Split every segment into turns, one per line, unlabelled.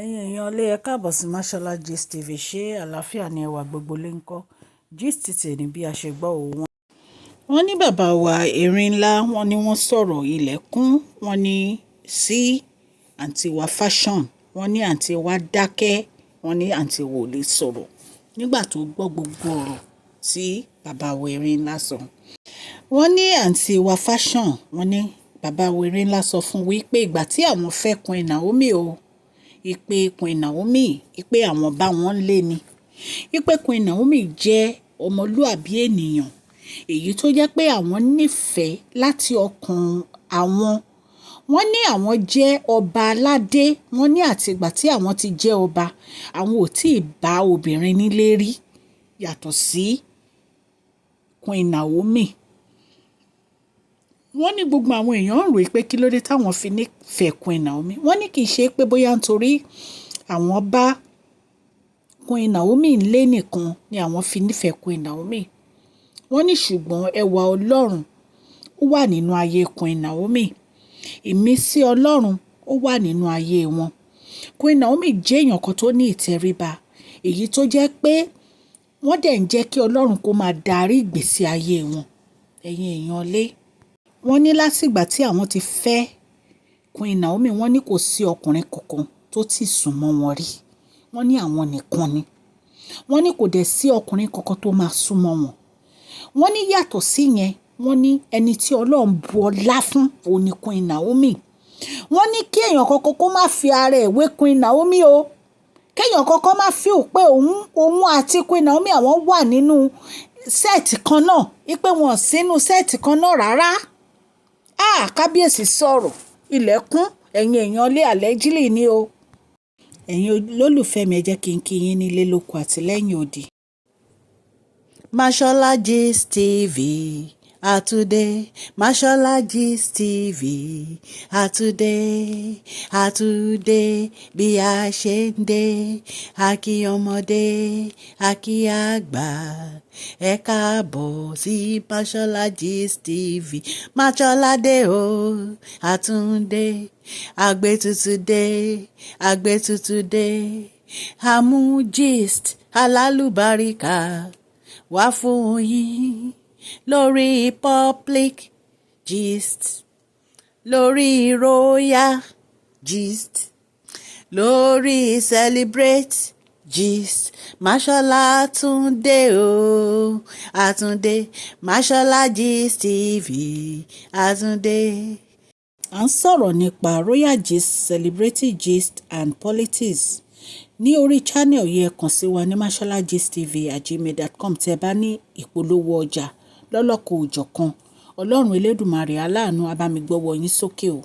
Ẹ̀yin èèyàn ilé, ẹ káàbọ̀ sí Mashola Gist TV. Ṣé àlàáfíà ni ẹwà gbogbo lè ń kọ́? Gist tèmi bí a ṣe gbọ́ òun. Wọ́n ní bàbá wa erin ńlá, wọ́n ní wọ́n sọ̀rọ̀ ilẹ̀kùn, wọ́n ní sí àǹtí wa Fashion, wọ́n ní àǹtí wa dákẹ́, wọ́n ní àǹtí wa ò lè sọ̀rọ̀ nígbà tó gbọ́ gbogbo ọ̀rọ̀ tí bàbá wa erin ńlá sọ. Wọ́n ní àǹtí wa Fashion, wọ́n ní bàbá wa erin ńlá sọ fún wípé ìgbà tí àwọn fẹ́ Queen Naomi o, ìpè Queen Naomi, ìpè àwọn bá wọn lé ni. Ìpè Queen Naomi jẹ́ ọmọlúàbí ènìyàn, èyí tó jẹ́ pé àwọn nífẹ̀ẹ́ láti ọkàn àwọn. Wọ́n ní àwọn jẹ́ ọba aládé. Wọ́n ní àti ìgbà tí àwọn ti jẹ́ ọba, àwọn ò tí ì bá obìnrin nílé rí yàtọ̀ sí Queen Naomi. Wọ́n ní gbogbo àwọn èèyàn ń rò pé kí ló dé táwọn fi nífẹ̀ẹ́ Queen Naomi. Wọ́n ní kì í ṣe pé bóyá nítorí àwọn bá Queen Naomi nílé nìkan ni àwọn fi nífẹ̀ẹ́ Queen Naomi. Wọ́n ní ṣùgbọ́n ẹwà Ọlọ́run ó wà nínú ayé Queen Naomi. Ìmísí Ọlọ́run ó wà nínú ayé wọn. Queen Naomi jẹ́ èèyàn kan tó ní ìtẹríba, èyí tó jẹ́ pé wọ́n dẹ̀ ń jẹ́ kí Ọlọ́run kó máa darí ìgbésí ayé wọn. Ẹ̀yin èèyàn lé. Wọ́n ní látìgbà tí àwọn ti fẹ́ Queen Naomi, wọ́n ní kò sí ọkùnrin kankan tó ti sún mọ́ wọn rí. Wọ́n ní àwọn nìkan ni. Wọ́n ní kò dẹ̀ sí ọkùnrin kankan tó máa sún mọ́ wọn. Wọ́n ní yàtọ̀ sí yẹn, wọ́n ní ẹni tí Ọlọ́run bu ọlá fún òun ni Queen Naomi. Wọ́n ní kí èèyàn kankan kó má fi ara ẹ̀ wé Queen Naomi o. Kí èèyàn kankan má feel pé òun àti Queen Naomi àwọn wà nínú set kan náà, wípé wọn ò sí nínú set kan náà rárá. Ah, kábíyèsí sọ̀rọ̀, ilẹ̀kùn, ẹ̀yin èèyàn lé, allegedly ni o. Ẹ̀yin olólùfẹ́ mi, ẹ jẹ́ kí n kí yín nílé lóko àti lẹ́yìn odi.
Mashola Gist TV àtúndé, Mashola Gist TV àtúndé, àtúndé bí a ṣe ń dé, àkí ọmọdé, àkí àgbà, ẹ káàbọ̀ sí Mashola Gist TV. Mashola dé o, àtúndé, àgbétutù dé, àgbétutù dé, àmú gist alálùbáríkà wá fún yín lórí public gist, lórí royal gist, lórí celebrate gist. Mashola túndé o, àtúndé, Mashola Gist TV, àtúndé.
À ń sọ̀rọ̀ nípa royal gist, celebrity gist and politics ní orí channel yìí. Ẹ kàn sí wa ní masholagistv@gmail.com tí ẹ bá ní ìpolówó ọjà lọ́lọ́kan-ò-jọ̀kan. Ọlọ́run Elédùmarè aláàánú á bá mi gbọ́wọ́ yín sókè o.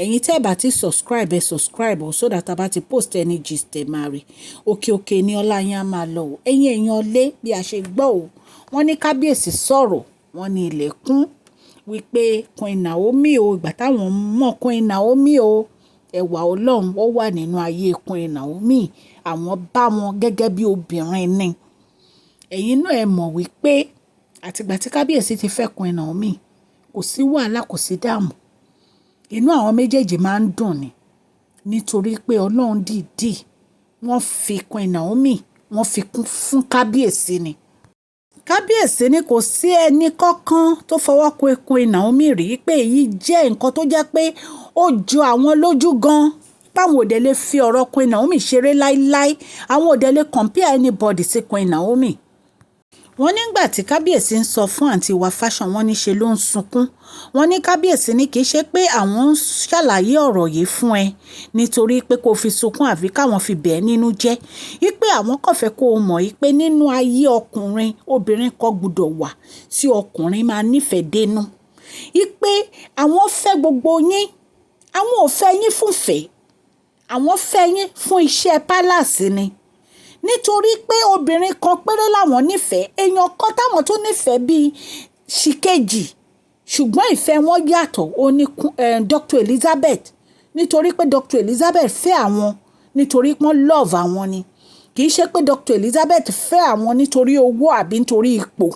Ẹ̀yin tẹ́ ẹ bá ti subscribe, ẹ subscribe o, so that a bá ti post any gist, ẹ máa rí. Òkè òkè ní ọlá yín á máa lọ o. Ẹ̀yin èèyàn lé, bí a ṣe gbọ́ o, wọ́n ní kábíyèsí sọ̀rọ̀, wọ́n ní ilẹ̀kùn wípé Queen Naomi o, ìgbà táwọn mọ̀ Queen Naomi o, ẹwà Ọlọ́run ó wà nínú ayé Queen Naomi, àwọn bá wọn gẹ́gẹ́ bí obìnrin ni. Ẹ̀yin náà ẹ mọ̀ wípé àtìgbà tí kábíyèsí ti fẹ́ Queen Naomi, kò sí wàhálà, kò sí dààmú. Inú àwọn méjèèjì máa ń dùn ni, nítorí pé Ọlọ́run dìídì wọ́n fi Queen Naomi, wọ́n fi kún fún kábíyèsí ni. Kábíyèsí ní kò sí ẹnì kankan tó fọwọ́ kan Queen Naomi rí, pé èyí jẹ́ nǹkan tó jẹ́ pé ó jọ àwọn lójú gan, páwọn ò dẹ̀ lè fi ọ̀rọ̀ Queen Naomi ṣeré láíláí, àwọn ò dẹ̀ lè compare anybody sí Queen Naomi. Wọ́n nígbà tí kábíyèsí ń sọ fún àǹtí wa Fashion, wọ́n ní ṣe ló ń sunkún. Wọ́n ní kábíyèsí ní kì í ṣe pé àwọn ń ṣàlàyé ọ̀rọ̀ yìí fún ẹ nítorí pé kó fi sunkún àbí káwọn fi bẹ̀ẹ́ nínú jẹ́, wípé àwọn kàn fẹ́ kó o mọ̀ wípé nínú ayé ọkùnrin, obìnrin kan gbọ́dọ̀ wà tí ọkùnrin máa nífẹ̀ẹ́ dénú, wípé àwọn fẹ́ gbogbo yín, àwọn ò fẹ́ yín fúnfẹ́, àwọn fẹ́ yín fún iṣẹ́ palace ni, nítorí pé obìnrin kan péré làwọn nífẹ̀ẹ́, èèyàn kan táwọn tó nífẹ̀ẹ́ bíi ṣìkejì, ṣùgbọ́n ìfẹ́ wọn yàtọ̀, ó ní Dr. Elizabeth, nítorí pé Dr. Elizabeth fẹ́ àwọn nítorí pé wọ́n love àwọn ni, kì í ṣe pé Dr. Elizabeth fẹ́ àwọn nítorí owó àbí nítorí ipò.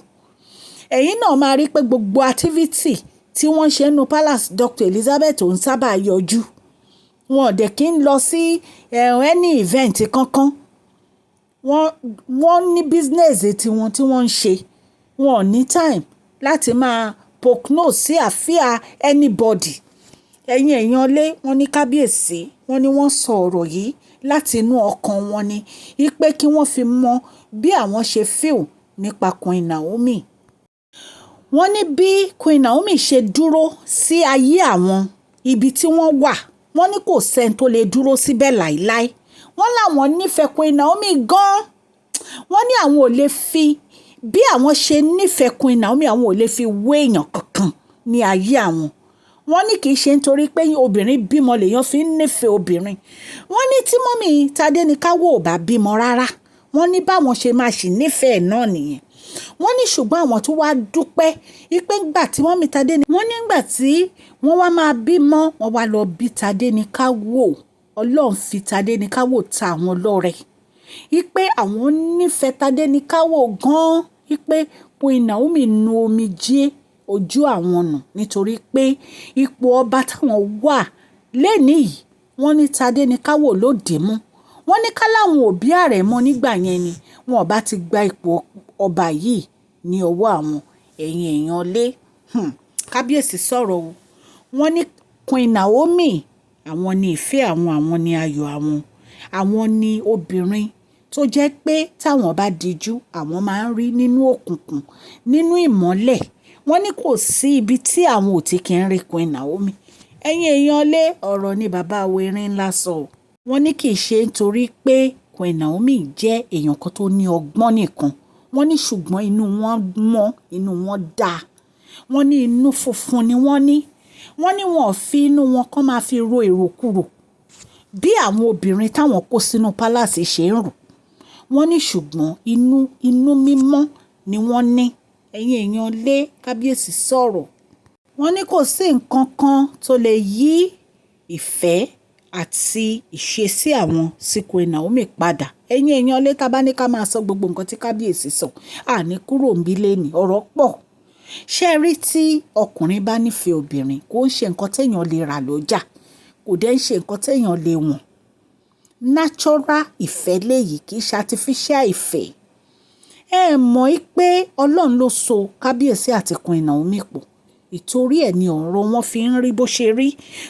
Ẹ̀yin náà máa rí pé gbogbo activity tí wọ́n ṣe nínú palace, Dr. Elizabeth ò ń sábà yọjú. Wọn ò dẹ̀ kí ń lọ sí any event kankan. Wọ́n ní business tiwọn tí wọ́n ń ṣe. Wọn ò ní time láti máa poke nose sí affair anybody. Ẹ̀yin èèyàn lé, wọ́n ní kábíyèsí, wọ́n ní wọ́n sọ ọ̀rọ̀ yìí láti inú ọkàn wọn ni, wípé kí wọ́n fi mọ bí àwọn ṣe feel nípa Queen Naomi. Wọ́n ní bí Queen Naomi ṣe dúró sí ayé àwọn, ibi tí wọ́n wà, wọ́n ní kò sẹ́ni tó lè dúró síbẹ̀ láíláí. Wọ́n láwọn nífẹ̀ẹ́ Queen Naomi gan. Wọ́n ní àwọn ò lè fi bí àwọn ṣe nífẹ̀ẹ́ Queen Naomi, àwọn ò lè fi wé èèyàn kankan ní ayé àwọn. Wọ́n ní kì í ṣe nítorí pé obìnrin bímọ lèèyàn fi ń nífẹ̀ẹ́ obìnrin. Wọ́n ní tí mummy Tádéníkáwò ò bá bímọ rárá, wọ́n ní báwọn ṣe máa ṣì nífẹ̀ẹ́ náà nìyẹn. Wọ́n ní ṣùgbọ́n àwọn tó wá dúpẹ́ wípé nígbà tí mummy Tádé ní, wọ́n ní nígbà tí wọ́n wá máa bímọ, wọ́n wá lọ bí Tádéníkáwò. Ọlọ́run fi Tádéníkáwò ta àwọn lọ́rẹ. Wípé àwọn nífẹ̀ẹ́ Tádéníkáwò gan-an, wípé Queen Naomi nu omijé ojú àwọn nù nítorí pé ipò ọba táwọn wà lónìí yìí, wọ́n ní Tádéníkáwò ló dì mú. Wọ́n ní ká láwọn òbí àrẹ̀mọ nígbà yẹn ni wọn ò bá ti gba ipò ọba yìí ní ọwọ́ àwọn. Ẹ̀yin èèyàn lé, kábíyèsí sọ̀rọ̀ o. Wọ́n ní Queen Naomi, àwọn ní ìfẹ́ àwọn, àwọn ní ayọ̀ àwọn. Àwọn ní obìnrin tó jẹ́ pé táwọn bá dijú, àwọn máa ń rí nínú òkùnkùn, nínú ìmọ́lẹ̀. Wọ́n ní kò sí ibi tí àwọn ò tí kí ń rí Queen Naomi. Ẹ̀yin èèyàn lé, ọ̀rọ̀ ni bàbá wa erin ńlá sọ. Wọ́n ní kì í ṣe nítorí pé Queen Naomi jẹ́ èèyàn kan tó ní ọgbọ́n nìkan. Wọ́n ní ṣùgbọ́n inú wọn mọ́, inú wọn dá. Wọ́n ní inú funfun ni wọ́n ní. Wọ́n ní wọn ò fi inú wọn kó máa fi ro èròkúrò bí àwọn obìnrin táwọn kó sínú palace ṣe ń rò. Wọ́n ní ṣùgbọ́n inú, inú mímọ́ ni wọ́n ní. Ẹ̀yin èèyàn lé, kábíyèsí sọ̀rọ̀. Wọ́n ní kò sí nǹkan kan tó lè yí ìfẹ́ àti ìṣesí àwọn sí Queen Naomi padà. Ẹ̀yin èèyàn lé, tá bá ní ká máa sọ gbogbo nǹkan tí kábíyèsí sọ, àní kúrò níbí lónìí, ọ̀rọ̀ pọ̀. Ṣé ẹ rí tí ọkùnrin bá nífẹ̀ẹ́ obìnrin, kò ń ṣe nǹkan tí èèyàn lè rà lọ́jà, kò dẹ̀ ń ṣe nǹkan tí èèyàn lè wọ̀n. Natural ìfẹ́ léyìí, kì í ṣe artificial ìfẹ́. Ẹ mọ̀ pé Ọlọ́run ló so kábíyèsí àti Queen Naomi pọ̀. Ìtorí ẹ ní ọ̀rọ̀ wọn fi ń rí bó ṣe rí,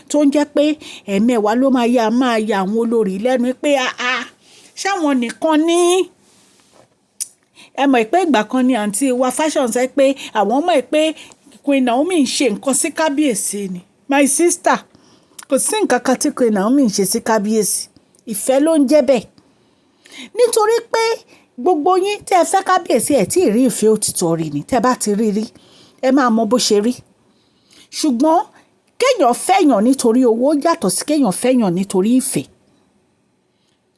tó ń jẹ́ pé ẹ̀mẹ́wàá ló máa ya máa ya àwọn olórí lẹ́nu pé àá, ṣé àwọn nìkan ní? Ẹ mọ̀ pé ìgbà kan ni àǹtí wa Fashion sọ pé àwọn mọ̀ pé Queen Naomi ń ṣe nǹkan sí kábíyèsí ni. My sister, kò sí nǹkan kan tí Queen Naomi ń ṣe sí kábíyèsí. Ìfẹ́ ló ń jẹ́ bẹ́ẹ̀. Nítorí pé gbogbo yín tí ẹ fẹ́ kábíyèsí ẹ tí ì rí ìfẹ́ òtítọ́ rí ni. Tí ẹ bá ti rí rí, ẹ máa mọ bó ṣe rí. Ṣùgbọ́n kí èèyàn fẹ́yàn nítorí owó yàtọ̀ sí kí èèyàn fẹ́yàn nítorí ìfẹ́.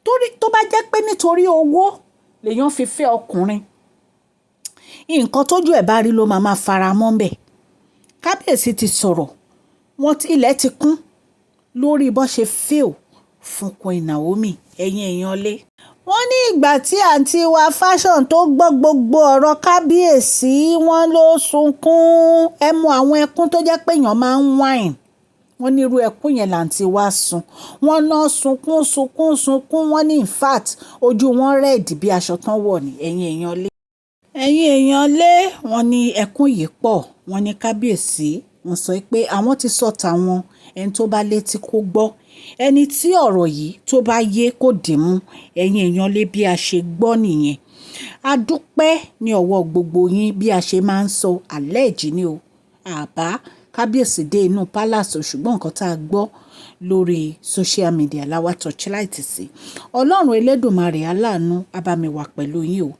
Torí tó bá jẹ́ pé nítorí owó lèyàn fi fẹ́ ọkùnrin, nǹkan tójú ẹ̀ bá rí ló máa máa fara mọ́ bẹ́ẹ̀. Kábíyèsí ti sọ̀rọ̀, wọ́n ti ilẹ̀ ti kún lórí bó ṣe feel fún Queen Naomi. Ẹ̀yin èèyàn lé. Wọ́n ní ìgbà tí àǹtí wa Fashion tó gbọ́ gbogbo ọ̀rọ̀ kábíyèsí, wọ́n ló sunkún. Ẹ mọ àwọn ẹkún tó jẹ́ pé èèyàn máa ń whine. Wọ́n ní irú ẹkún yẹn làǹtí wa sun. Wọ́n náà sunkún, sunkún, sunkún. Wọ́n ní in fact ojú wọn red bí aṣọ tán wọ̀ ní. Ẹ̀yin èèyàn lé. Ẹ̀yin èèyàn lé, wọ́n ní ẹkún yìí pọ̀. Wọ́n ní kábíyèsí, wọ́n sọ pé àwọn ti sọ tàwọn, ẹni tó bá létí kó gbọ́. Ẹni tí ọ̀rọ̀ yìí tó bá yé kó dìímú. Ẹ̀yin èèyàn lé, bí a ṣe gbọ́ nìyẹn. A dúpẹ́ ní ọwọ́ gbogbo yín bí a ṣe máa ń sọ allege ni o. Àbá kábíyèsí dé inú palace, ṣùgbọ́n nǹkan tí a gbọ́ lórí social media la wá torchlight sí. Ọlọ́run Elédùmarè aláàánú á bá mi wà pẹ̀lú yín o.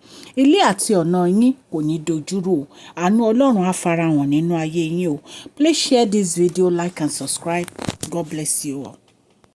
Ilé àti ọ̀nà yín kò ní dojúrú o. Àánú Ọlọ́run á farahàn nínú ayé yín o. Please share this video, like and subscribe. God bless you all.